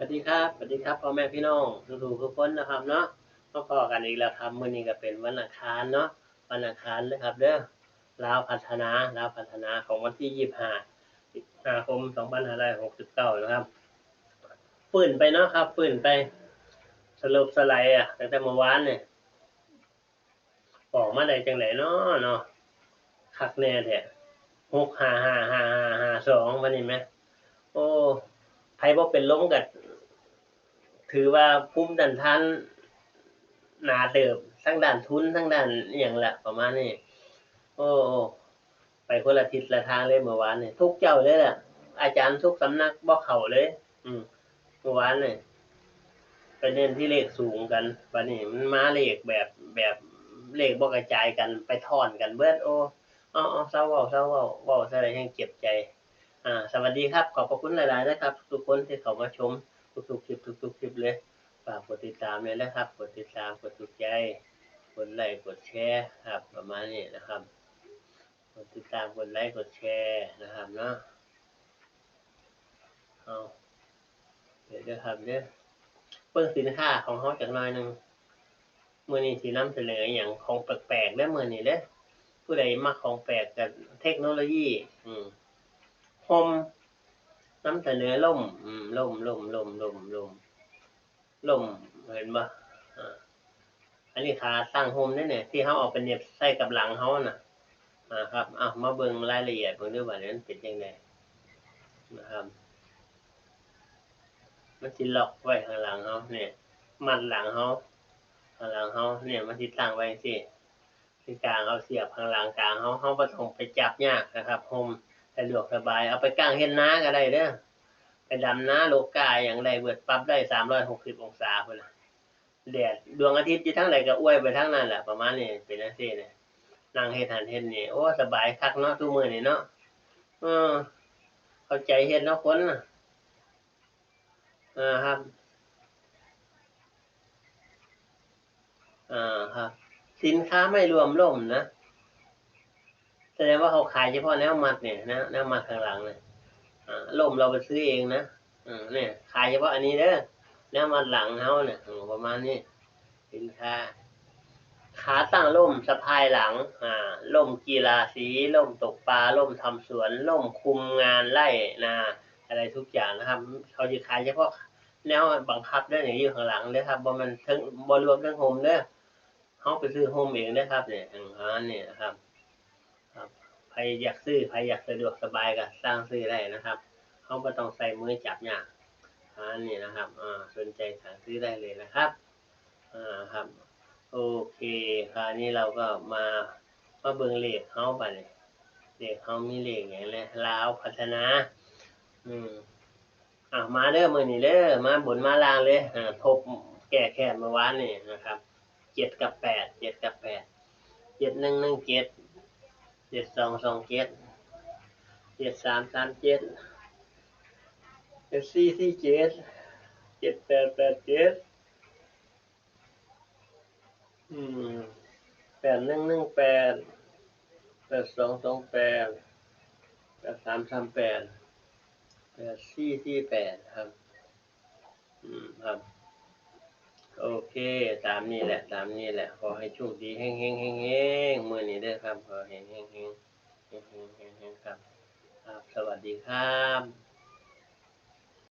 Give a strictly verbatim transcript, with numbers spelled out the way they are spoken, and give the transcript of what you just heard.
วัสดีครับ สวัสดีครับ พ่อแม่พี่น้องทุกๆทุกคนนะครับเนาะ มาพ้อกันอีกแล้วครับ มื้อนี้ก็เป็นวันอังคารเนาะ วันอังคารเลยครับเด้อ ลาวพัฒนา ลาวพัฒนาของวันที่ยี่สิบห้า สิงหาคม สองพันห้าร้อยหกสิบเก้านะครับ ฟื้นไปเนาะครับ ฟื้นไป สลบสลายอะ ตั้งแต่เมื่อวานเนี่ย ออกมาได้จั่งใดน้อเนาะ คักแน่แท้ หกห้าห้าห้าห้าห้าสอง บัดนี้แหม โอ้ ไผบ่เป็นลมก็ถือว่าภูมิต้านทานหนาเติบ ทั้งด้านทุน ทั้งด้านอิหยังล่ะ ประมาณนี้ โอ้ ไปคนละทิศละทางเลยเมื่อวานนี่ ทุกเจ้าเลยล่ะ อาจารย์ทุกสำนักบ่เข้าเลย อืม เมื่อวานนี่ ไปเน้นที่เลขสูงกัน บัดนี้มันมาเลขแบบ แบบเลขบ่กระจายกัน ไปท่อนกันเบิด โอ้ เอา เอา เซาเว้า เซาเว้า เว้าเท่าใดแฮ่งเจ็บใจ อ่า สวัสดีครับ ขอบพระคุณหลายๆนะครับ ทุกคนที่เข้ามาชมทุกๆคลิป ทุกๆคลิปเลย ฝากกดติดตามเลยนะครับ กดติดตาม กดถูกใจ กดไลค์ กดแชร์ครับ ประมาณนี้นะครับ กดติดตาม กดไลค์ กดแชร์นะครับเนาะ เอา เดี๋ยวเด้อครับเด้อ เบิ่งสินค้าของเฮาจักหน่อยหนึ่ง มื้อนี้สินำเสนออิหยังของแปลกๆเด้อมื้อนี้เด้อ ผู้ใดมักของแปลกก็เทคโนโลยี อืม ร่ม นำเสนอร่ม อืม ร่ม ร่ม ร่ม ร่ม ร่ม ร่ม เห็นบ่ อ่า อันนี้ขาตั้งร่มเด้อเนี่ย ที่เฮาเอาไปเหน็บใส่กับหลังเฮาน่ะ อ่า ครับ เอามาเบิ่งรายละเอียดเบิ่งดูว่ามันเป็นจั่งใดนะครับ มันสิล็อกไว้ข้างหลังเฮาเนี่ย มัดหลังเฮา ข้างหลังเฮาเนี่ย มันสิตั้งไว้จั่งซี้ คือกางเอาเสียบข้างหลังกางเฮา เฮาบ่ต้องไปจับยากนะครับ ร่มสะดวกสบาย เอาไปกางเฮ็ดนาก็ได้เด้อ ไปดำนาโลกกาหยังได้เบิด ปรับได้สามร้อยหกสิบองศาพุ้นน่ะ แดดดวงอาทิตย์อยู่ทางใดก็อวยไปทางนั้นแหละ ประมาณนี้ เป็นจั่งซี้เนี่ย นั่งเฮ็ดหั้นเฮ็ดนี่ โอ้ สบายคักเนาะ ทุกมื้อนี่เนาะ เออ เข้าใจเฮ็ดเนาะคนน่ะ อ่า ครับ อ่า ครับ สินค้าไม่รวมร่มนะ แสดงว่าเขาขายเฉพาะแนวมัดเนี่ยนะ แนวมัดข้างหลังเนี่ย อ่า ร่มเราไปซื้อเองนะ อ่า เนี่ย ขายเฉพาะอันนี้เด้อ แนวมัดหลังเฮาเนี่ย อืม ประมาณนี้ สินค้า ขาตั้งร่มสะพายหลัง อ่า ร่มกีฬาสี ร่มตกปลา ร่มทำสวน ร่มคุมงานไร่นา อะไรทุกอย่างนะครับ เขาจะขายเฉพาะแนวบังคับเด้อเนี่ย อยู่ข้างหลังเด้อครับ บ่แม่นเทิง บ่รวมเทิงร่มเด้อ เฮาไปซื้อร่มเองเด้อครับเนี่ย อืม อันนี้นะครับ ครับ ไผอยากซื้อ ไผอยากสะดวกสบายก็สั่งซื้อได้นะครับ เฮาบ่ต้องใส่มือจับยาก อันนี้นะครับ อ่า สนใจสั่งซื้อได้เลยนะครับ อ่า ครับ โอเค คราวนี้เราก็มา มาเบิ่งเลขเฮาบัดนี้ เลขเฮามีเลขหยังแหน่ ลาวพัฒนา อืม อ่ะ มาเด้อ มื้อนี้เด้อ มาบนมาล่างเลย อ่า ทบแก้แค้นเมื่อวานนี่นะครับ เจ็ดกับแปด เจ็ดกับแปด เจ็ดหนึ่งหนึ่งเจ็ด เจ็ดสองสองเจ็ด เจ็ดสามสามเจ็ด เจ็ดสี่สี่เจ็ด เจ็ดแปดแปดเจ็ด อืม แปดหนึ่งหนึ่งแปด แปดสองสองแปด แปดสามสามแปด แปดสี่สี่แปด ครับ อืม ครับ โอเค ตามนี้แหละ ตามนี้แหละ ขอให้โชคดี เฮงๆ เฮงๆ มื้อนี้เด้อครับ ขอให้เฮงๆ เฮงๆ เฮงๆ เฮงๆ ครับ ครับ สวัสดีครับ